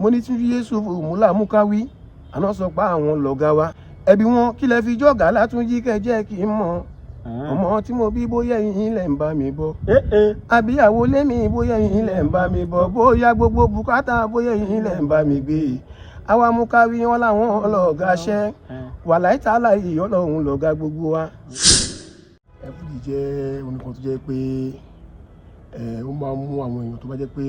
Mo ní Túnjí Yusuf Múlàmúkáwí àná sọ pé àwọn lọ̀gá wa ẹbí wọn kí lẹ fi jọ̀gá Látúnjí kẹjẹ́ kí n mọ̀ ọmọ tí mo bí bóyá ẹ̀yin lẹ̀ ń bá mi bọ̀ àbíyàwó lémi bóyá ẹ̀yin lẹ̀ ń bá mi bọ̀ bóyá gbogbo bùkátà bóyá ẹ̀yin lẹ̀ ń bá mi gbé. Àwa mú káwí wọn làwọn lọ̀gá ṣẹ́ wàláì tààlà yìí ọlọ́run lọ̀gá gbogbo wa. Ẹ̀fújì jẹ́ orin kan tó jẹ́ pé ó máa ń mú àwọn èèyàn tó bá jẹ́ pé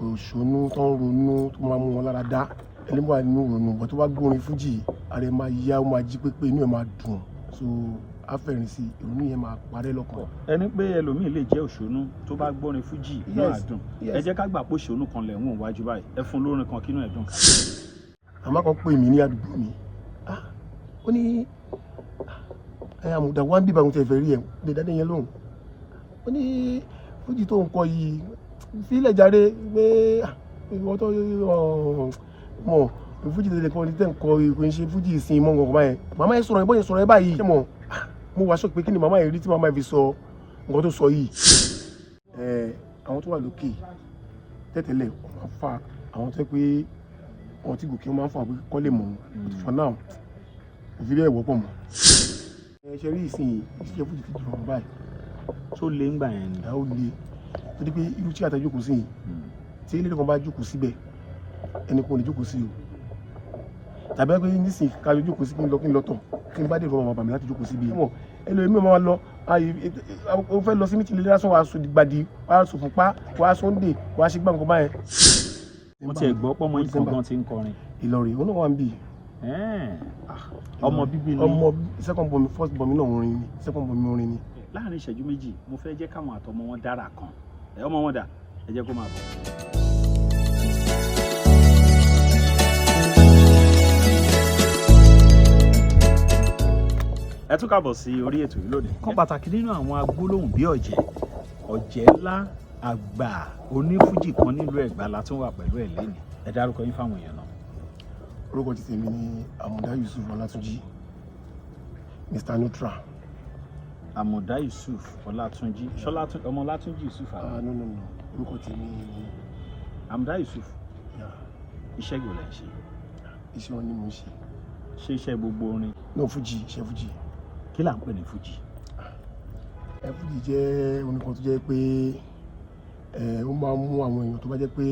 òṣònú tó ń ronú tó máa ń mú wọn lára dá. Ẹni wà nínú ronú bọ́ tó bá gbórin fújì, ara ẹ̀ máa yá, ó máa jí pépé, inú ẹ̀ máa dùn, so afẹ́rin sí ìrònú yẹn máa parẹ́ lọ́kàn. Ẹni pé ẹlòmíì lè jẹ́ òṣónú, tó bá gbórin fújì inú á dùn. Ẹ jẹ́ ká gbà pé òṣónú kan lẹ̀ ń wò wájú báyìí, ẹ fún lórin kan kínú ẹ̀ dùn ká. Màmá kan pè mí ní àdúgbò mi, ó ní ẹ àmùdá wá ń bíbá ohun tí ẹ fẹ́ rí ẹ lè dáadé yẹn lóhùn. Ó ní fújì tó ń kọ yìí fílẹ̀ jáde pé ìwọ tó mọ̀ fújì tẹ̀lé kan ní tẹ̀ ń kọ kò ń ṣe fújì ìsìn mọ́ nǹkan báyẹn. Màmá yẹn sọ̀rọ̀ ẹ bóyá sọ̀rọ̀ ẹ báyìí ṣé mọ̀ mo wá sọ pé kí ni màmá yẹn rí tí màmá yẹn fi sọ nǹkan tó sọ yìí. Àwọn tó wà lókè tẹ́tẹ̀lẹ̀ wọ́n máa ń fa àwọn tó yẹ pé wọ́n ti gòkè, wọ́n máa ń fa pé kọ́ lè mọ̀ wọ́n. But for now, kò fi bẹ́ẹ̀ wọ́pọ̀ mọ́. Ẹ ṣe rí ìsìn iṣẹ́ fújì ti dùn báyìí. Tó lé ń gbà yẹn ni. Ẹ ó le torí pé irú tí àtẹ jókòó sí yìí, tí eléré kan bá jókòó síbẹ̀, ẹnì kan ò lè jókòó sí o, tàbí pé nísìnyí ká jókòó sí kí n lọ tọ̀, kí n bá dé ìfọwọ́ bàmí láti jókòó síbi. Ẹlòmíì máa lọ, ó fẹ́ lọ sí meeting lásán, wàá sọ gbàdí, wàá sọ fúnpá, wàá sọ́ndè, wàá ṣe gbà nǹkan báyẹn. Mo tiẹ̀ gbọ́ pọ́mọ yìí kan gan ti ń kọrin. Ìlọrin òun náà wà ń bì. Ọmọ bíbí ni. Ọmọ second born mi, first born mi náà orin ni, second born mi orin ni. Láàrin ìṣẹ́jú 2, mo fẹ́ jẹ́ káwọn àtọmọ wọn dára kan ẹ. Ọmọ wọn dà? Ẹ jẹ́ kó máa bọ̀. Ẹ tún káàbọ̀ sí orí ètò yìí lónìí. Kan pàtàkì nínú àwọn agbólóhùn bí ọ̀jẹ̀ ọ̀jẹ̀ ńlá àgbà onífújì kan nílùú Ẹ̀gbá la tún wà pẹ̀lú ẹ̀ lẹ́nìí. Ẹ dárúkọ yín fáwọn èèyàn náà. Orúkọ ti tèmi ni Àmùdá Yusuf Ọlátúnjí, Mr Neutral. Àmùdá Yusuf Ọlátúnjí, ọmọ Ọlátúnjí Yusuf àbí? Ah, no, no, no, orúkọ tèmi ni. Àmùdá Yusuf. Iṣẹ́ gbò lẹ́ ń ṣe? Iṣẹ́ wọn ni mo ń ṣe. Ṣé iṣẹ́ gbogbo orin? No, fújì, iṣẹ́ fújì. Kí là ń pè ní fújì? Ẹ fújì jẹ́ orin kan tó jẹ́ pé ó máa ń mú àwọn èèyàn tó bá jẹ́ pé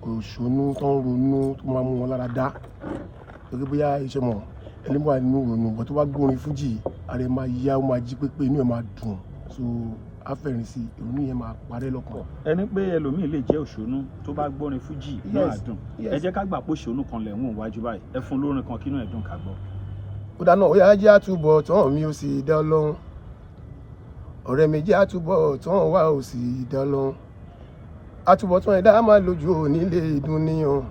òṣònú tó ń ronú tó máa ń mú wọn lára dá, torí bóyá iṣẹ́ mọ̀ ẹni wà nínú ronú bọ́ tó bá gbórin fújì, ara ẹ̀ máa yá, ó máa jí pépé, inú ẹ̀ máa dùn, so afẹ́rin sí ìrònú yẹn máa parẹ́ lọ́kàn. Ẹni pé ẹlòmíì lè jẹ́ òṣónú, tó bá gbórin fújì inú á dùn. Ẹ jẹ́ ká gbà pé òṣónú kan lẹ̀ ń wò wájú báyìí, ẹ fún lórin kan kínú ẹ̀ dùn ká gbọ́. Ó dáná, ó yá, jẹ́ àtúbọ̀ tán mi ò sì dá lọ́hùn. Ọ̀rẹ́ mi, jẹ́ àtúbọ̀ tán wá ò sì dá lọ́hùn. Àtúbọ̀tán ẹ̀dá máa lójú onílé ìdúnníyàn,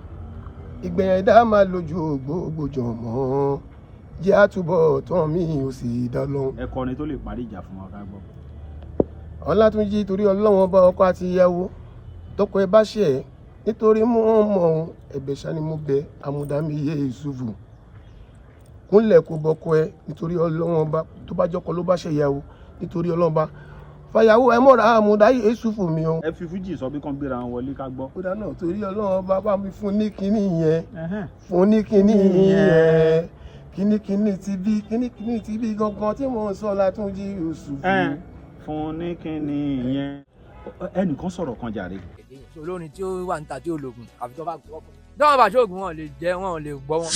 ìgbẹ̀yìn ẹ̀dá máa lójú ògbógbòjò mọ́. Jẹ́ àtúbọ̀ tán mi ò sì dá lọ́hùn. Ẹ kọrin tó lè parí ìjà fún wọn ká gbọ́. Ọlátúnjí, torí Ọlọ́wọ́n bá ọkọ àti ìyàwó tọkọ ẹ bá ṣe ẹ nítorí mú wọn mọ ohun ẹ̀bẹ̀ ṣá ni mo bẹ̀ Àmùdámi yé Yusufu kúnlẹ̀ kó bọkọ ẹ nítorí Ọlọ́wọ́n bá tó bá jọkọ ló bá ṣe ìyàwó nítorí Ọlọ́wọ́n bá fàyàwó ẹ mọ́ra Àmùdá Yusufu mi o. Ẹ fi fújì sọ bí kàn gbéra wọn wọlé ká gbọ́. Ó dáná, torí Ọlọ́wọ́n bá bá mi fún ní kinní yẹn, fún ní kinní yẹn, kinní kinní ti bí kinní kinní ti bí gangan tí mò ń sọ, Látúnjí Yusufu. Fún ní kinní yẹn. Ẹnìkan sọ̀rọ̀ kan jàre. Olórin tí ó wà níta tí ó lògùn, àfi tó bá gbọ́ tí wọ́n bá ṣoògùn, wọn lè jẹ, wọn lè gbọ́ wọn.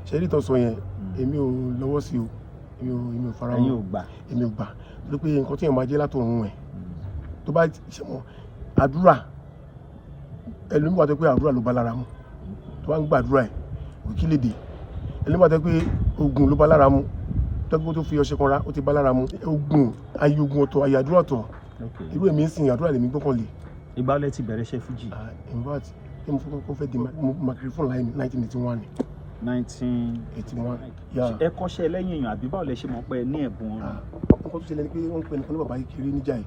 Ṣe rí tó sọ yẹn, èmi ò lọ́wọ́ sí o, èmi ò fara Ẹ̀yin mọ́. ò gbà. Èmi ò gbà torí pé nǹkan tí èèyàn máa jẹ́ látọ̀run ẹ̀ tó bá ṣe mọ́ àdúrà, ẹlòmíì wà tó pé àdúrà ló bá lára mu, tó bá ń gbàdúrà ẹ̀ òkì lè dé. Ẹlòmíì wà tó pé oògùn ló bá lára mu, tó pé tó fi ọṣẹ kan ra ó ti bá lára mu. Oògùn ayé, oògùn ọ̀tọ̀, ayé àdúrà ọ̀tọ̀. Irú èmi ń sìn, àdúrà lèmi gbọ́kànlé. Ìgbà wo lẹ ti bẹ̀rẹ̀ iṣẹ́ fújì? Ah, in fact, kí mo fẹ́ kọ́kọ́ fẹ́ di microphone láyé mi, 1981 ni. Nineteen 81, yeah. Ẹ kọ́ṣẹ́ lẹ́yìn èèyàn àbí báwo lẹ ṣe mọ̀ pé ẹ ní ẹ̀bùn orin? Ah, nǹkan tó ṣẹlẹ̀ ni pé wọ́n ń pè nìkan ní bàbá kékeré níjà yìí,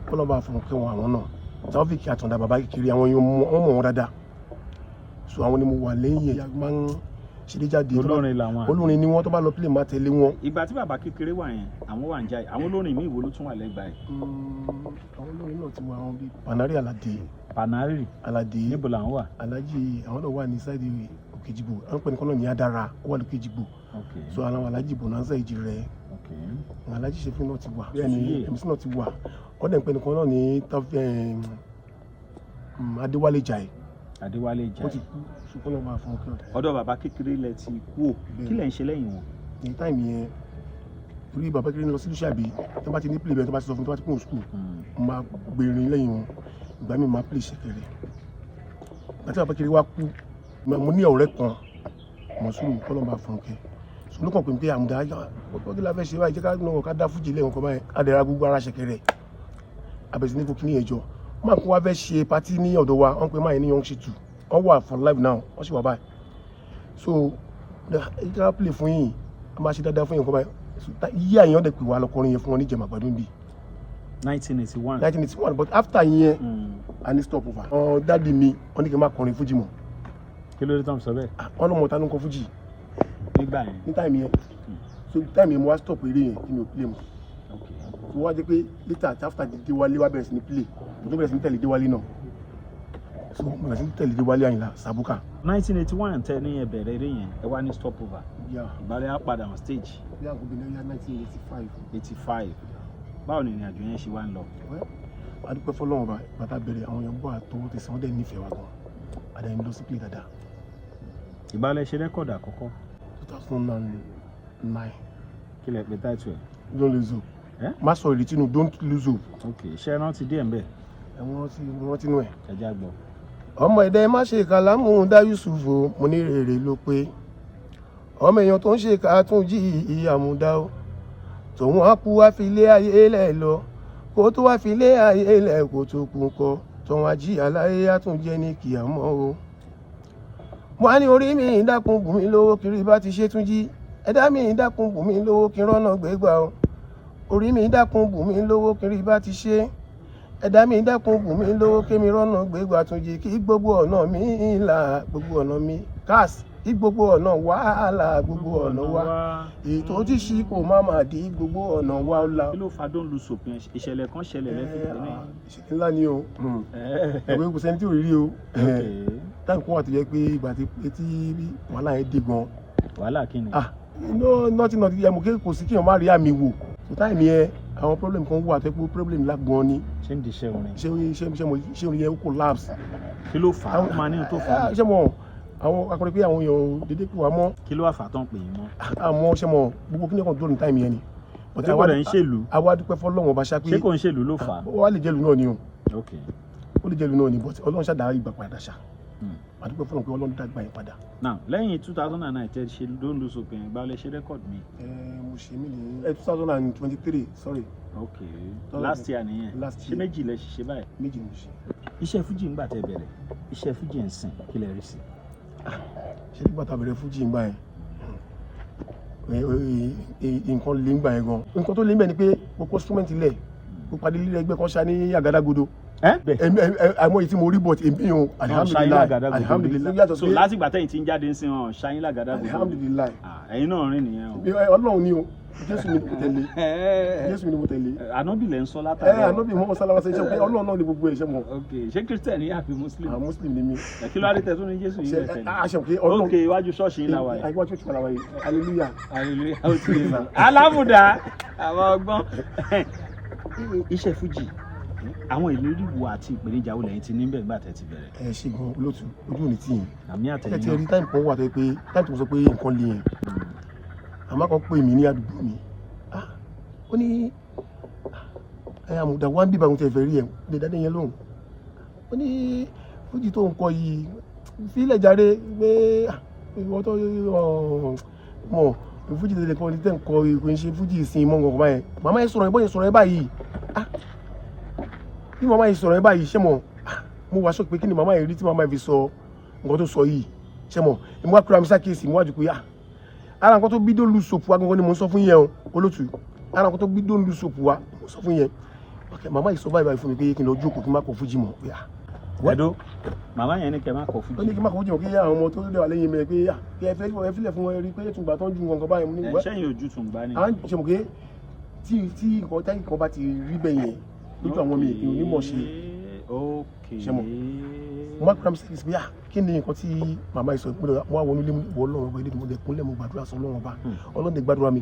kọ́lọ́ bá fọ̀rọ̀ kẹ́ wọn àwọn náà, Taofik Àtàndá, bàbá kékeré, àwọn yóò mọ̀ wọ́n mọ̀ wọ́n dáadáa. So àwọn ni mo wà lẹ́yìn ẹ̀ máa ń ṣeré jáde. Tó bá- Olórin làwọn àbí? Olórin ni wọ́n. Tó bá lọ play, máa tẹ̀lé wọn. Ìgbà tí bàbá kékeré wà yẹn, àwọn wà ń jáde. Àwọn olórin míì wo ló tún wà lẹ́gbàá yìí? Àwọn olórin náà ti wà, àwọn bíi Panari Alade. Panari? Alade. Níbo làwọn wà? Alhaji, àwọn náà wà ní side Òkèjìgbò. Àwọn pẹ̀lú kan náà ní Adara, ó wà lókèjìgbò. So àwọn Alhaji Bonanza ìjì rẹ, àwọn Alhaji Ṣefin náà ti wà, bẹ́ẹ̀ni, MC náà ti wà. Wọ́n dẹ̀ ń pẹ́ nìkan náà ní Adéwálé Jai. Adéwálé Ó ti Jai. kú, ṣùgbọ́n lọ́ọ́ máa fún un kí ọ̀dà. Ọ̀dọ̀ bàbá kékeré lẹ ti kú ò? Bẹ́ẹ̀. Kí lẹ̀ ń ṣe lẹ́yìn wọn? Ní time yẹn, torí bàbá kékeré ń lọ sí Lùsàbí, tó bá ti ní play bẹ́ẹ̀, tó bá ti sọ fún mi, tó bá ti kún school, mo máa gbèrín lẹ́yìn wọn. Ìgbà mi máa play ṣẹ̀kẹ̀rẹ̀. Ìgbà tí bàbá kékeré wá kú, mo ní ọ̀rẹ́ kan, Mọ̀súrù, kọ́lọ́ máa fún un kẹ́. So ló kàn pé pé àmúdá ó kí la fẹ́ ṣe báyìí, jẹ́ ká náà ká dá fújì lẹ́yìn kan báyìí. Á dẹ̀ra gbogbo ara ṣẹ̀kẹ̀rẹ̀, abẹ̀sí ní kò kíní yẹn jọ. Máa kó wá fẹ́ ṣe party ní ọ̀dọ̀ wa. Wọ́n pe máa yẹn ní Young Shitu. Wọ́n wà for life now, wọ́n sì wà báyìí. So ẹ ká play fún yín, a máa ṣe dáadáa fún yín kan báyìí. So yí àyàn dẹ̀ pè wá lọkùnrin yẹn fún wọn ní jẹ̀màgbàdo bíi 1981. 1981. But after yẹn, a ní stop over. Ọ daddy mi, wọ́n ní kí n má kọrin fújì mọ́. Kí ló dé tán sọ bẹ́ẹ̀? Ah, wọ́n lọ́mọ ta ló ń kọ fújì Nígbà yẹn? Ní time yẹn. So time yẹn, mo wá stop eré yẹn tí mi ò play mọ́. So wá jẹ́ pé later, after Déwálé wá bẹ̀rẹ̀ sí ní play, mo tún bẹ̀rẹ̀ sí ní tẹ̀lé Déwálé náà. So mo bẹ̀rẹ̀ sí ní tẹ̀lé Déwálé Àyìnlá Sàbúkà. 1981 tẹ ní ẹ bẹ̀rẹ̀ eré yẹn, ẹ wá ní stop over. Yeah. Ìbálẹ̀ á padà on stage? Bí àgọ́ bí náírà, 1985. 85. Báwo ni ìrìn àjò yẹn ṣe wá ń lọ? A dúpẹ́ fọlọ́run bá. Bàtà bẹ̀rẹ̀, àwọn èèyàn bọ́ àtọwọ́ tẹ̀sán, wọ́n dẹ̀ nífẹ̀ẹ́ wa gan. Àdàyìn lọ sí play dáadáa. Ìbálẹ̀ ṣe record àkọ́kọ́? 2009. Kí lẹ pè title ẹ̀? Don't lose hope. Eh? Má sọ ìrètí nù, don't lose hope. Ok, ṣé ẹ rántí díẹ̀ ń bẹ̀? Ẹ̀wọ̀n rántí, mo rántí nù ẹ̀. Ẹ já gbọ́. Ọmọ ẹ̀dá, má ṣe kàlámù dá Yusuf o, mo ní rèrè ló pé ọmọ èèyàn tó ń ṣe ká tún jí ìyàmúdá o, tòun á kú wá fi ilé ayé lẹ̀ lọ, kó tó wá fi ilé ayé lẹ̀, kó tó kú kọ tòun á jí aláyé á tún jẹ́ ní kìámọ́ o. Mo á ní orí mi dákun bù mí lówó kiri bá ti ṣe tún jí ẹ̀dá mi dákun bù mí lówó kí rọ́nà gbégbá o. Orí mi dákun bù mí lówó kiri bá ti ṣe ẹ̀dá mi dákun bù mí lówó kémi rọ́nà gbégbá tún jí, kí gbogbo ọ̀nà mi là, gbogbo ọ̀nà mi káàsì, kí gbogbo ọ̀nà wàhálà, gbogbo ọ̀nà wa ètò tí ṣí kò má má di gbogbo ọ̀nà wa la. Kí ló fa don't lose hope yẹn? Ìṣẹ̀lẹ̀ kan ṣẹlẹ̀ lẹ́fẹ̀ẹ́ ní? Ìṣẹ̀lẹ̀ ńlá ni o. Ìwé kò sẹ́ni tí ò rí rí o. Time kan wà tó yẹ pé ìgbà tí wàhálà yẹn dé gan. Wàhálà kí ni? Ah, no, nothing, nothing. Ẹ mọ̀ kí kò sí kí èèyàn má rí àmì wò. So time yẹn, àwọn problem kan wà tó yẹ pé problem ńlá gan ni. Ṣé ń diṣẹ́ orin? Ṣé orin yẹn ó collapse. Kí ló fà á? Ó máa ní ohun tó fà á. Ṣé mo àwọn akọrin pé àwọn èèyàn dédé pè wá mọ́. Kí ló wà fà á tán pè yín mọ́? Àmọ́ ṣé mo gbogbo kí ni kan dúró ní time yẹn ni. Ṣé kò dẹ̀ ń ṣèlú? Àwa dúpẹ́ fọlọ́run ọba ṣá pé. Ṣé kò ń ṣèlú ló fà á? Ó wá lè jẹ́lu náà ni o. Ó lè jẹ́lu náà ni, but Ọlọ́run ṣàdá ìgbà padà ṣá. A dúpẹ́ fọlọ́run pé Ọlọ́run dá ìgbà yẹn padà. Now, lẹ́yìn 2009 tẹ́ ṣe don't lose hope yẹn, gbà lẹ ṣe record mi? Ẹ mo ṣe mí ní 2023, sorry. Ok, last year nìyẹn. Last Ṣé year. méjì lẹ ṣiṣẹ́ báyìí? Méjì ni mo ṣe. Iṣẹ́ fújì ńgbà tẹ́ bẹ̀rẹ̀, iṣẹ́ fújì ń sìn, kí lẹ rí sí? Ṣé nígbà tá a bẹ̀rẹ̀ fújì ńgbà yẹn, nǹkan lè ń gbà yẹn gan. Nǹkan tó lè ń bẹ̀ ni pé gbogbo instrument lẹ̀ kó padì lílẹ̀ ẹgbẹ́ kan ṣá ní Àgádágodo. Ẹ bẹ́ẹ̀. Àmọ́ èyí tí mo rí, but èmi o, alhamdulillahi, alhamdulillahi, yàtọ̀ So sí. láti ìgbà tẹ́yìn tí ń jáde ń sin hàn ṣáyín làgàdàgodo? Alhamdulillahi. Ah, ẹ̀yin náà rìn nìyẹn o. Ọlọ́run ni o, Jésù mi ni mo tẹ̀lé, Jésù mi ni mo tẹ̀lé. Ànábì lẹ ń sọ látàrí. Ànábì Muhammad sallallahu alaihi wasallam, pé Ọlọ́run náà ni gbogbo ẹ̀ ṣe mọ̀. Ok, ṣé Christian ni àbí Muslim? Àwọn Muslim ni mí. Ẹ kí ló wá dé tẹ̀sán ní Jésù yìí Ṣe lẹ tẹ̀lé? àṣẹ pé Ọlọ́run. Ok, iwájú ṣọ́ọ̀ṣì yín la wà yìí. Iwájú ṣọ́ọ̀ṣì la wà yìí, hallelujah. Hallelujah, ó ti yé mi. Alámùdá àwọn ọgbọ́n iṣẹ́ fújì, àwọn ìlérí wo àti ìpèníjà wo lẹ́yìn tí níbẹ̀ nígbà tẹ́ ti bẹ̀rẹ̀? Ẹ ṣe gan, olóòtú, ojú ò ní tì yín. Àmì Ẹ àtẹ̀yìn ti náà. rí time kan wà tó yẹ pé time tó sọ pé nǹkan le yẹn, àmọ́ kan pè mí ní àdúgbò mi. Ah, ó ní ẹ àmùdá wá ń bíbá ohun tí ẹ fẹ́ rí ẹ lè dáadé yẹn lóhùn. Ó ní fújì tó ń kọ yìí, fílẹ̀ jáde pé ah, ìwọ tó mọ̀ fújì tẹ̀lé kan tẹ̀ ń kọ, kò ń ṣe fújì ìsìn mọ́ nǹkan báyẹn. Màmá yẹn sọ̀rọ̀ yẹn, bóyá sọ̀rọ̀ yẹn báyìí, ah, bí màmá yẹn sọ̀rọ̀ yẹn báyìí, ṣé mọ̀, ah, mo wá sọ pé kí ni màmá yẹn rí tí màmá yẹn fi sọ nǹkan tó sọ yìí? Ṣé mọ̀, èmi wá kúrò àmì sákèsì, mo wá jù pé ah, ara nǹkan tó bí don't lose hope wa gangan ni mo ń sọ fún yẹn o, olótù. Ara nǹkan tó bí don't lose hope wa mo sọ fún yẹn. Ok, màmá yìí sọ báyìí báyìí fún mi pé kí n lọ jókòó, kí n má kọ fújì mọ́, pé ah, Ẹ̀dọ́ màmá yẹn ní kẹ́ má kọ Ó fújì. ní kí n má kọ fújì mọ́, kí àwọn ọmọ tó lè wà lẹ́yìn mi pé, "Ah, kí ẹ filẹ̀ fún wọn, rí pé tùǹgbà tó ń ju nǹkan báyìí." Mo ní Ẹ wẹ́ sẹ́yìn ojú tún gbá ni. À ń ṣe mọ̀ pé tí nǹkan táyì kan bá ti rí bẹ́ẹ̀ yẹn lójú àwọn mi, èmi ò ní mọ̀ ṣe. Ṣé mọ̀? Mo máa kúrò sí pé, ah, kí ni nǹkan tí màmá yìí sọ? Ìpínlẹ̀ mo wá wọnú ilé, wọ Ọlọ́run ọba ilé, mo lè kúnlẹ̀, mo gbàdúrà sọ Ọlọ́run ọba, Ọlọ́run lè gbàdúrà mi.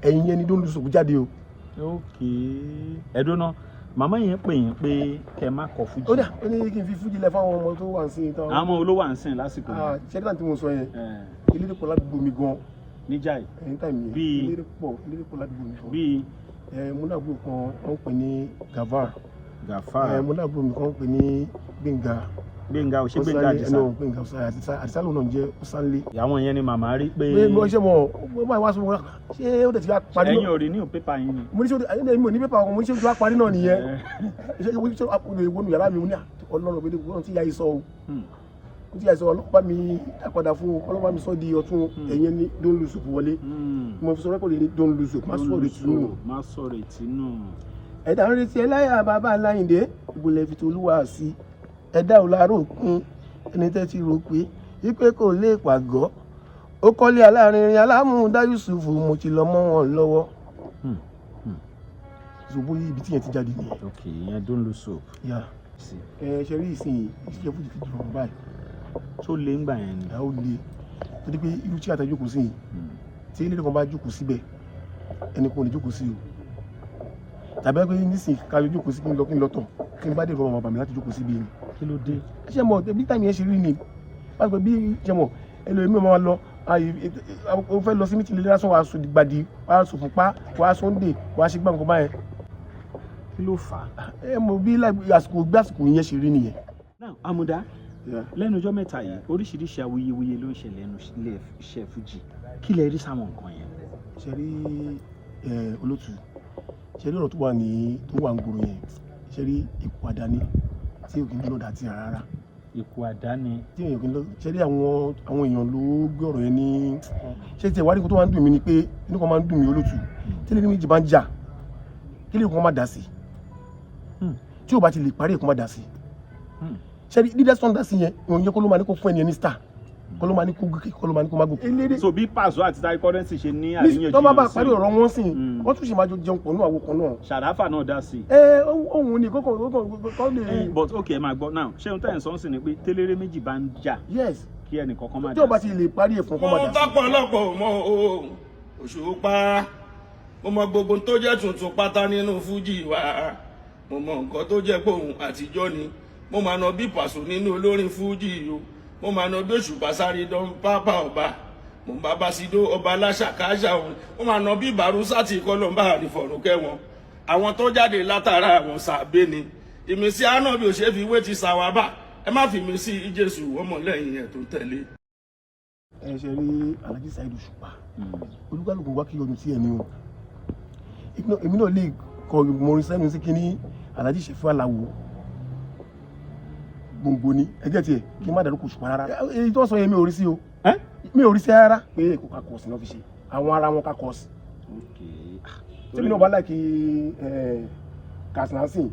Ẹ̀yin yẹn ni Don't Lose Hope jáde o. Ok, ẹ̀dọ́ náà màmá yẹn pè yín pé kẹ́ má kọ fújì. Ó dà, ó ní kí n fi fújì lẹ fáwọn ọmọ tó wà sí ìtàn. Àwọn ọmọ olówó à ń sìn lásìkò yẹn. Ṣẹ́dá tí mo sọ yẹn, Ẹ̀, eléré pọ̀ ládùúgbò mi gan. Níjà yìí. Ẹ̀yìn tàìmì yẹn, eléré pọ̀ ládùúgbò mi gan. Bíi? Ẹ̀, mo láàbúrò kan wọ́n ń pè ní Gavar. Gàfà. Ẹ̀, mo láàbúrò mi kan wọ́n ń pè ní Gbẹ̀ngà. Gbẹ̀ngà ò ṣe Gbẹ̀ngà Àdìsá? Ẹnu Gbẹ̀ngà Àdìsá lòun náà ń jẹ́ Ọ̀sánlé. Àwọn yẹn ni màmá rí pé. Pé mo ṣe mọ̀, ó bá wá sọ wọn, ṣé ó tẹ̀ ti wá parí Ẹ̀yin náà? ò rí ní pépà yín ni. Mo ní ṣe ẹ̀yin mi ò ní pépà ọkọ̀. Mo ní ṣe ó ti wá parí náà nìyẹn? Ṣé ṣé ó wọnú yàrá mi, mo ní Ọlọ́run pé wọ́n ti yá yìí sọ o, wọ́n ti yá yìí sọ. Ọlọ́run bá mi dá padà fún o, Ọlọ́run bá mi sọ di ọ̀tún. Ẹ̀yẹn ní Don't Lose Hope wọlé. Mo fi sọ record ní Don't Lose Hope, má sọ ọ̀rẹ́ tún. Má sọ̀rọ̀ ìtinú. Ẹ̀dá ń retí ẹláyà bàbá aláìndé ìbòlẹ̀ fi tolúwa sí ẹ̀dá ò láàárọ̀ òpin ẹni tẹ́ ti rò pé wípé kò lè pàgọ́, ó kọ́lé alárinrin alámúdá Yusuf, mo ti lọ mọ́ wọn lọ́wọ́. So bóyá ibi tí yẹn ti jáde nìyẹn. Ok, ìyẹn Don't Lose Hope. Yà Sí. Ẹ ṣe rí ìsìn ìṣiṣẹ́ fújì ti dùn báyìí. Tó lé ń gbà yẹn ni. Ìyá ó le torí pé irú tí àtàjókòó sí yìí, tí eléré kan bá jókòó síbẹ̀, ẹnì kan ò lè jókòó sí o, tàbí pé nísìnyí ká lè jókòó sí, kí n lọ tọ̀, kí n bá dé ìrọ̀rùn bàbá mi láti jókòó síbi ni. Kí ló dé? Ṣé mọ̀ bí time yẹn ṣe rí ni, pásítọ̀ bí ṣe mọ̀ ẹlòmíì máa lọ, ó fẹ́ lọ sí meeting lásán, wàá sùn gbàdí, wàá sùn fúnpá, wàá sunday, wàá ṣe gbà nǹkan báyẹn. Kí ló fà á? Ẹ mọ̀ bí àsìkò bí àsìkò yẹn ṣe rí nìyẹn. Now, Àmùdá, lẹ́nu ọjọ́ mẹ́ta yìí, oríṣiríṣi awuyewuye ló ń ṣẹlẹ̀ lẹ́nu ilé iṣẹ́ fújì. Kí lẹ rí sáwọn nǹkan yẹn? Ṣe rí ẹ, olótù, ṣe rí ọ̀rọ̀ tó wà ní tó wà ń gbòòrò yẹn, ṣe rí ikú àdáni tí ò kí ń lọ dàtí rárá. Ikú àdáni. Tí èèyàn kì í lọ. Ṣe rí àwọn èèyàn ló gbé ọ̀rọ̀ yẹn ní ṣé tí ìwádìí kan tó máa ń dùn mí ni pé inú kan máa ń dùn mí, olótù, tí lè ní méjì bá ń jà, kí lè kàn má dá sí, tí ò bá ti lè parí ẹ̀, kó má dá sí. Ṣe rí dídá sọ́ńdá sí yẹn, ìwọ̀n yẹn kó ló máa ní kó fún ẹni ẹni star, kó ló máa ní kó gòkè, kó ló máa ní kó má gòkè. Eléré So bí Paso àti Taye Currency ṣe ní àríyànjiyàn tó bá bá sí. parí ọ̀rọ̀ wọn sìn, wọ́n tún ṣe máa jọ jẹun pọ̀ ní àwo kan náà. Ṣàráfà náà dá sí. Ẹ òun ni kókò kókò kó lè. But ok, ẹ máa gbọ́ now, ṣé ohun tẹ́yìn sọ́nsìn ni pé téléré méjì bá ń jà, Yes. kí ẹnì kọ̀ọ̀kan má Tí o bá dá ti sí. lè parí ẹ̀ fún, kó má Mo dá sí. tọ́pọ̀lọpọ̀ mọ́ o Òṣùpá, mo mọ gbogbo tó jẹ́ tuntun pátá nínú fújì wa, mo mọ nǹkan tó jẹ́ pòun àtijọ́ ni. Mo máa nà bí Pàṣọ nínú olórin fújì o, mo máa nà bí Òṣùpá sáré dán pápá ọba, mo bá bá sídó ọba aláṣàkáṣà òun, mo máa nà bí Bàrúsà tí kọlọ́mbà àrífọ̀rùn kẹwọn, àwọn tó jáde látara àwọn sàbẹ̀ ni. Ìmísí ànábì ò ṣe fi wé ti sàwábà, ẹ má fi mí sí Jésù ọmọlẹ́yìn ẹ̀ tó ń tẹ̀lé. Ẹ ṣe rí Alhaji Saheed Òṣùpá, olúkálùkù wá kí ọdún tí ẹ ní o. Èmi náà lè kọ mọrin sẹ́nu sí kínní Alhaji Ṣẹ̀fú Aláwo gbòǹgbò ni ẹgẹ́ tiẹ̀, kí n má dàrú kò Òṣùpá rárá. Èyí tó sọ yẹn, mi ò rí sí o. Ẹ́? Mi ò rí sí rárá pé èkó kakọ̀ọ̀sì náà fi ṣe àwọn ara wọn kakọ̀ọ̀sì. Tèmi náà bá láìkí kàṣánṣìn,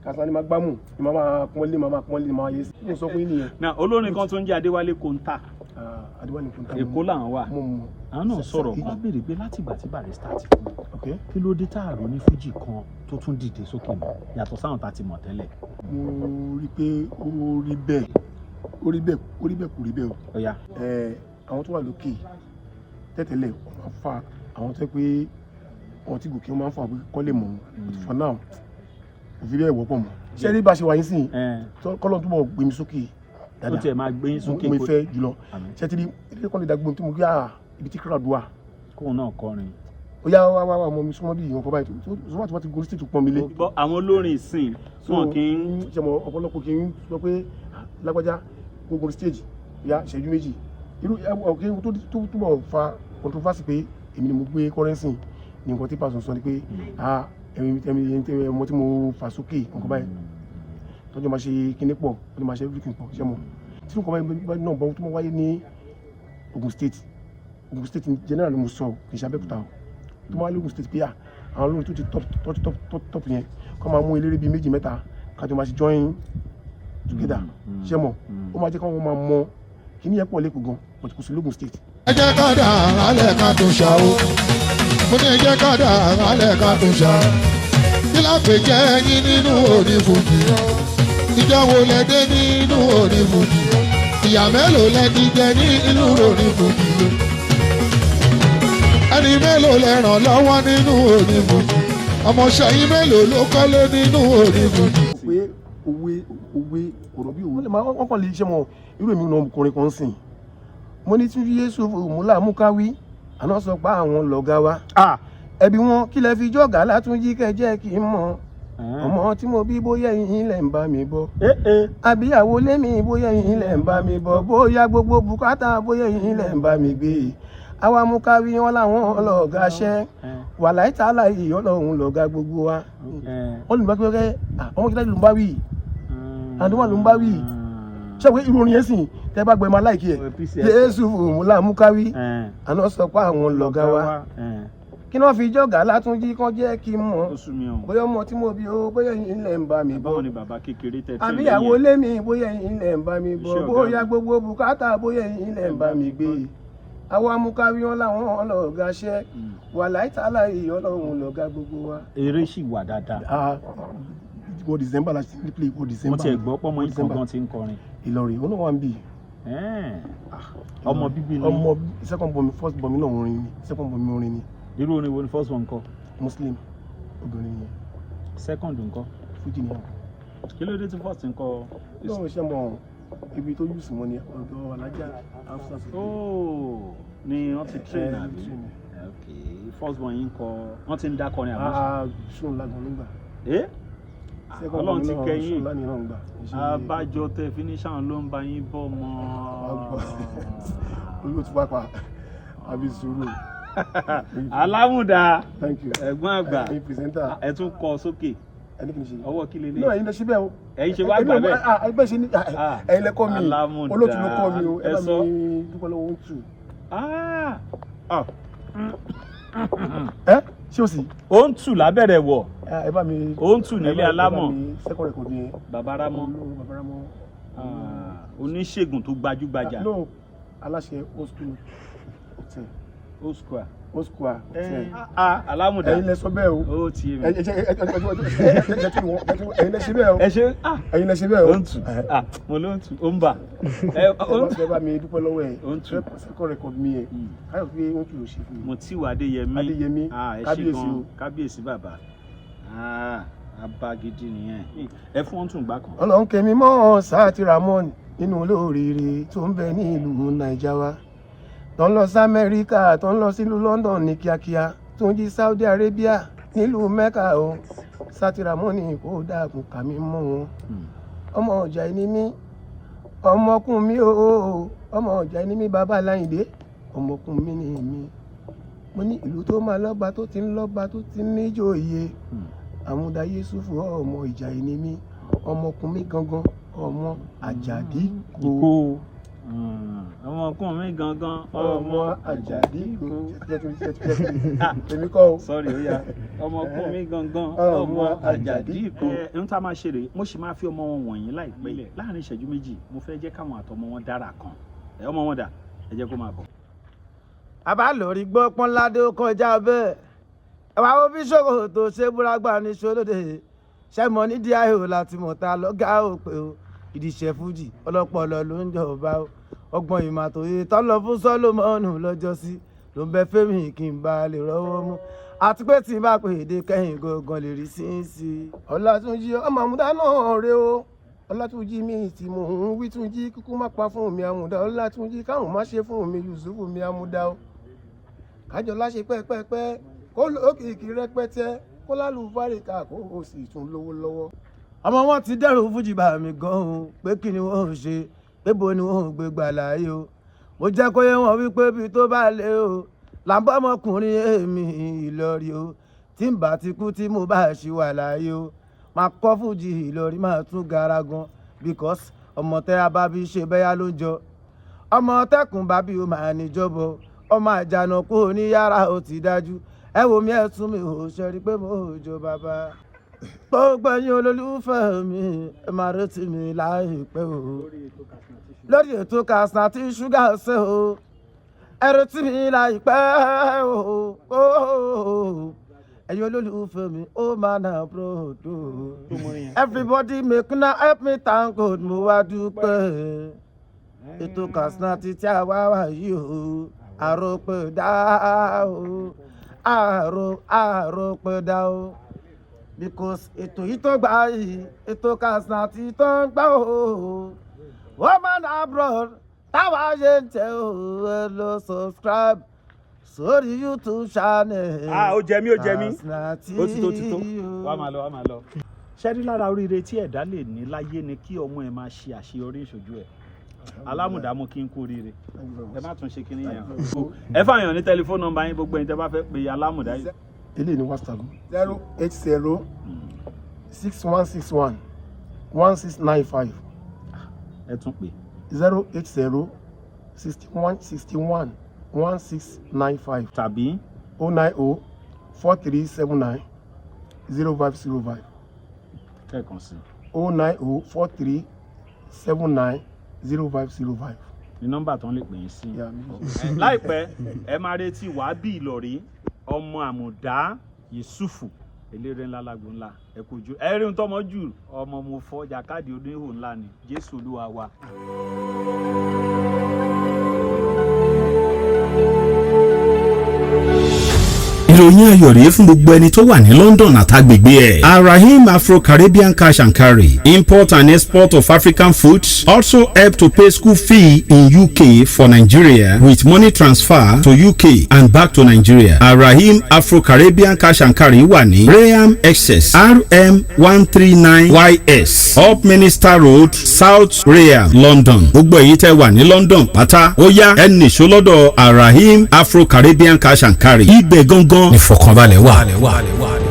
kàṣán ni máa gbámù ni máa máa pọ́nlé, máa máa pọ́nlé, máa yẹ sí. Mo sọ fún yín nìyẹn. Now, olórin kan tó ń jẹ́ Adéwálé Kóńtà. Ah, Adéwálé Kóńtà. Èkó làwọn wà. Mo mọ̀. Àwọn náà sọ̀rọ̀ kan béèrè pé látìgbà tí Barrister ti kú, kí ló dé táàrò ní fújì kan tó tún dìde sókè mọ́ yàtọ̀ sáwọn tá a ti mọ̀ tẹ́lẹ̀? Mo rí i pé ó rí bẹ́ẹ̀, ó rí bẹ́ẹ̀, ó rí bẹ́ẹ̀, kò rí bẹ́ẹ̀ o. Ó yá. Ẹ, àwọn tó wà lókè tẹ́tẹ̀lẹ̀, wọ́n máa ń fa àwọn tó yẹ pé wọ́n ti gòkè, wọ́n máa ń fa pé kọ́ lè mọ̀ wọ́n. But for now, kò fi bẹ́ẹ̀ wọ́pọ̀ mọ́. Ṣé rí bá a ṣe wà yín sìn, kọ́lọ́ túbọ̀ gbé mi sókè Ó dáadáa. tiẹ̀ máa gbé yín sókè. Mo fẹ́ jùlọ. Àmín. Ṣé ti rí ilé kan lè dàgbò tí mo gbé à ibi tí crowd wà? Kóun náà kọrin. Ó yá, wá wá wá, ọmọ mi, súnmọ́ bí ìyẹn kọ́ báyìí tó súnmọ́ àti wọ́n ti gorí stage tó pọ́n mi lé. Bọ́ àwọn olórin ìsìn, wọn kì í. Ṣe mọ ọ̀pọ̀lọpọ̀ kì í sọ pé lágbájá kó gorí stage ya ìṣẹ́jú méjì, irú ọ̀kẹ́ tó túbọ̀ fa controversy pé èmi ni mo gbé currency ní nǹkan tí pàṣẹ sọ ni pé, ah, ẹ̀mí ẹ̀mí ẹ̀mí ọmọ tí mo fà sókè nǹkan báyìí, tọ́jú máa ṣe kíní pọ̀, tọ́jú máa ṣe everything pọ̀. Ṣe mọ̀ tí nǹkan báyìí náà bọ́ tó máa wáyé ní Ogun State, Ogun State in general ni mo sọ, kì í ṣe Abẹ́òkúta o, tó máa wáyé ní Ogun State pé à àwọn olórin tó ti top top top top top yẹn kọ́ máa mú eléré bíi méjì mẹ́ta kájọ máa ṣe join together. Ṣé mọ̀, ó máa jẹ́ kí wọ́n máa mọ kíní yẹn pọ̀ lẹ́kọ̀ọ́ gan, but kò sí lógun State. Ẹ jẹ́ ká dà alẹ́ ká tó ṣá o. Mo ní ẹ jẹ́ ká dà alẹ́ ká tó ṣá. Kí lápè jẹ́ yín nínú onífújì? Ìjọ wo lẹ dé nínú onífújì? Ìyà mélòó lẹ ti jẹ nínú onífújì? Ẹni mélòó lẹ ràn lọ́wọ́ nínú onífújì? Ọmọọṣẹ́ yín mélòó ló kọ́lé nínú onífújì? Pé òwe, òwe, ọ̀rọ̀ bí òwe, wọ́n lè máa, wọ́n kàn lè ṣe mọ̀. Irú èmi náà, ọkùnrin kan sìn, mo ní tún Yéṣu Múlá Múkáwí àná sọ pé àwọn lọ̀gá wa. Ẹbí wọn, kí lẹ fi jọ̀gá Látúnjí, kẹjẹ́ kí n mọ̀. Ọmọ tí mo bí, bóyá ẹ̀yin lẹ̀ ń bá mi bọ̀, àbíyàwó lémi, bóyá ẹ̀yin lẹ̀ ń bá mi bọ̀, bóyá gbogbo bùkátà, bóyá ẹ̀yin lẹ̀ ń bá mi gbé. Àwa Múkáwí, wọn làwọn lọ̀gá ṣẹ́ wàláì tààlà yìí, Ọlọ́run lọ̀gá gbogbo wa. Wọ́n lè bá pẹ́ ọmọ kí ló ń bá wí, àdúrà ló ń bá wí. Ṣé pé irú orin yẹn sìn, tẹ́ bá gbọ́, ẹ máa like ẹ̀. Yéésù Múlá Múkáwí àná sọ pé àwọn lọ̀gá wa. Kí ni wọ́n fi jọ̀gá Látúnjí kan, jẹ́ kí n mọ̀. Ó sú mi o. Bóyá ọmọ tí mo bí o, bóyá ẹ̀yin lẹ̀ ń bá mi bọ̀, Báwo ni bàbá kékeré tẹ tẹ àbíyàwó lémi, bóyá ẹ̀yin lẹ̀ ń bá mi bọ̀, Iṣẹ́ ọ̀gá bóyá mi. gbogbo bùkátà, bóyá ẹ̀yin lẹ̀ ń bá mi gbé. Àwa Múkáwí, wọn làwọn lọ̀gá ṣẹ́ wàláì tààlà yìí, Ọlọ́run lọ̀gá gbogbo wa. Eré sì wà dáadáa. Ah, wọ December la ṣe play, wọ December. Mo tiẹ̀ gbọ́ pọ́mọ yìí kan December. gan ti ń kọrin. Ìlọrin, òun náà wà ń bì. Ọmọ bíbí ni? Ọmọ second born mi, first born mi náà orin ni, second born mi orin ni. Irú orin wo ni first one kọ? Muslim obìnrin yẹn. Second ńkọ́? Fújì ni àwọn. Kí ló dé tí first ńkọ? Lọ́wọ́ iṣẹ́ mọ̀, ibi tó yùsùn mọ́ ni ọ̀dọ̀ alájà Hafsa Sadiq. Oh, ni wọ́n ti train, àbí? Train. Ok, first one yín kọ, wọ́n ti ń dákọrin àbí? Ah, ṣóun lágan ló ń gbà. Ẹ Second Ọlọ́run born mi ti náà, kẹ́yìn. ṣóun lánìí náà ń gbà. Abájọ tẹ finishan ló ń bá yín bọ́ mọ́. Olú ti wá pa àbí sùúrù. Alámùdá. Thank you. Ẹ̀gbọ́n àgbà. Ẹ̀yin presenter. Ẹ tún kọ sókè. Ẹni kì í ṣe. Ọwọ́ kí lélẹ̀? Náà ẹ̀yin lẹ ṣe bẹ́ẹ̀ o. Ẹ̀yin ṣe wá gbà bẹ́ẹ̀. Ẹ bẹ́ẹ̀ ṣe ní Ah, ẹ̀yin lẹ kọ́ mi. Alámùdá. Olóòtú ló kọ́ mi o. Ẹ Ẹ bá sọ. mi dúpẹ́ lọ́wọ́ ń tù. Ah, ah. Ẹ ṣé o sì? Ó ń tù lábẹ́rẹ̀ wọ̀. Ẹ bá mi. Ó ń tù nílé Ẹ bá alámọ̀. mi second record yẹn. Bàbá Rámọ́. Olú Bàbá Rámọ́. Ah, oníṣègùn tó gbajúgbajà. No, aláṣẹ Old School Hotel. Old Square. Old Square Hotel. Ah, Alámùdá. Ẹ̀yin lẹ sọ bẹ́ẹ̀ o. Ó ti yé mi. Ẹ ẹ ẹ ẹ ẹ̀yin lẹ ṣe bẹ́ẹ̀ o. Ẹ ṣe ah. Ẹ̀yin lẹ ṣe bẹ́ẹ̀ o. Ó ń tù, ah, mo ló ń tù, ó ń bà ẹ, ó ń tù. Ẹ bá mi dúpẹ́ lọ́wọ́ ẹ̀. Ó ń tù. Second record mi yẹn, káyọ̀ pé ó ń tù ló ṣe fún mi. Mutiu Adéyẹmí. Adéyẹmí, Ah, ẹ ṣé kábíyèsí gan. o. Kábíyèsí bàbá. Ah, abagidi nìyẹn. Ẹ fún wọn tún gbà kan. Ọlọ́run kẹ́mi mọ́ Sáàtì Ramon nínú olóríire tó ń bẹ ní ìlú Naija wa, tó ń lọ sí Amẹ́ríkà, tó ń lọ sílùú London ní kíákíá, tó ń jí Saudi Arabia nílùú Mecca o. Sáàtì Ramon kò dákun kà mí mọ́ wọn. Ọmọ ọjà ẹni mí, ọmọkùn mi o, ọmọ ọjà ẹni mí, bàbá Láyìndé, ọmọkùn mi ni mi. Mo ní ìlú tó máa lọ́ba, tó ti ń lọ́ba, tó ti ń níjòyè. Àmúdá Yéṣùfù, ọmọ ìjà ẹni mí, ọmọkùnrin mi gangan, ọmọ Àjàdí kò. Kó ọmọkùnrin mi gangan. Ọmọ Àjàdí kò, èmi kọ́ o. Sorry, ó yá, ọmọkùnrin mi gangan, ọmọ Àjàdí kò. Ẹ ń tá a máa ṣe rèé, mo sì máa fi ọmọ wọn wọ̀nyí láìpẹ́ ilẹ̀ láàrin ìṣẹ́jú 2. Mo fẹ́ jẹ́ káwọn àtọmọ wọn dára kan. Ẹ ọmọ wọn dà, ẹ jẹ́ kó máa bọ̀. Bàbá lórí gbọ́ pọ́nládé, ó kọjá bẹ́ẹ̀. Ẹ wá wo bí ṣòro tó ṣe búragbà ní ṣolóde ṣẹ́mọ nídìí ayò láti mọ̀ ta lọ́gá ò pé o. Ìdíṣẹ́ fújì ọlọ́pọlọ ló ń jọba o. Ọgbọ́n ìmọ̀ àtòyè tọ́lọ fún Sọ́lọ́mọ́nù lọ́jọ́sí ló ń bẹ fẹ́mi kí n bá lè rọ́wọ́ mú, àti pé tí n bá pè èdè kẹ́yìn gangan lè rí sí í sí. Ọlátúnjí ọmọ àmúdá náà rè o. Ọlátúnjí mi tí mò ń wí, Túnjí kúkú má pa fún mi àmúdá. Ọlátúnjí káwọn má ṣe fún mi, Yusufu mi àmúdá o. Kájọ láṣẹ pẹ́pẹ́pẹ́, kó lókìkí rẹpẹtẹ, kó lálùbáríkà, kó o sì tún lówó lọ́wọ́. Ọmọ wọn ti dẹ́rù fújì bá mi gan-an pé kí ni wọ́n ò ṣe, pé bo ni wọ́n ò gbé gbà láàyè o. Mo jẹ́ kó yé wọn wípé bí tó bá lé o là ń bọ́ ọmọkùnrin èmi Ìlọrin o. Tí n bá ti kú, tí mo bá ṣì wà láàyè o, máa kọ́ fújì Ìlọrin, máa tún gara gan, because ọmọ tẹ́ abábí ṣe bẹ́yà ló ń jọ, ọmọ tẹkùn bábí o máa níjọbọ, ọmọ àjànàkú oníyàrá ó ti dájú. Ẹ wo mi, ẹ tún mi ò ṣe rí i pé mo ò jọ bàbá. Gbogbo ẹ̀yin olólùfẹ́ mi, ẹ máa retí mi láìpẹ́ o lórí ètò Katsina tí ṣúgà ṣe o. Ẹ retí mi láìpẹ́ o. Ẹ̀yin olólùfẹ́ mi, ó máa nà brodo. Everybody, make una help me thank God. Mo wá dúpẹ́ ètò Katsina títí àwa wà yìí o. Àròpẹ̀dá o, àròpẹ̀dá o, because ètò yìí tó gbà yìí, ètò Katsina tí tó ń gbà o, woman abroad táwa ṣe ń tẹ o. Ẹ lọ subscribe sórí YouTube channel. Ah, ó jẹ mí, ó jẹ mí. Katsina. Ó ti tó, ti tó, wàá máa lọ, wàá máa lọ. Ṣẹ́rí, lára oríire tí ẹ̀dá lè ní láyé ni kí ọmọ ẹ̀ máa ṣe àṣeyọrí ìṣojú ẹ̀. Alámùdámú, kí n kú oríire. Ẹ má tún ṣe kinní yẹn o. Ẹ fàyàn ní tẹlifóònù nọ́mbà yín, gbogbo ẹ̀yin tẹ́ bá fẹ́ pe Alámùdá yìí. Eléyìí ní WhatsApp: 08061611695. Ẹ tún pè. 08061611695. Tàbí? 09043790505. Kẹ́ẹ̀kan sí. 09043790505. Ní nọ́mbà tó ń lè pè yín sí. Láìpẹ́, ẹ máa retí Wàábì Ìlọ̀rí, ọmọ Àmùdá Yusufu, eléré ńlá lágbo ńlá. Ẹ kò ju ẹ rí ohun tọmọ jù ọmọ mo fọ jàkadì oníhò ńlá ni. Jésù Olúwa wa. Ìròyìn ayọ̀ rèé fún gbogbo ẹni tó wà ní London àtàgbègbè ẹ̀. Arahim Afro-Caribbean Cash and Carry, import and export of African foods, also help to pay school fee in UK for Nigeria with money transfer to UK and back to Nigeria. Arahim Afro-Caribbean Cash and Carry wà ní Rainham, Essex, RM 139 YS, Upminster Road, South Rainham, London. Gbogbo èyí tẹ́ wà ní London pátá, ó yá, ẹ nìṣó lọ́dọ̀ Arahim Afro-Caribbean Cash and Carry. Ibẹ̀ gangan ìfọ̀kànbalẹ̀ wà.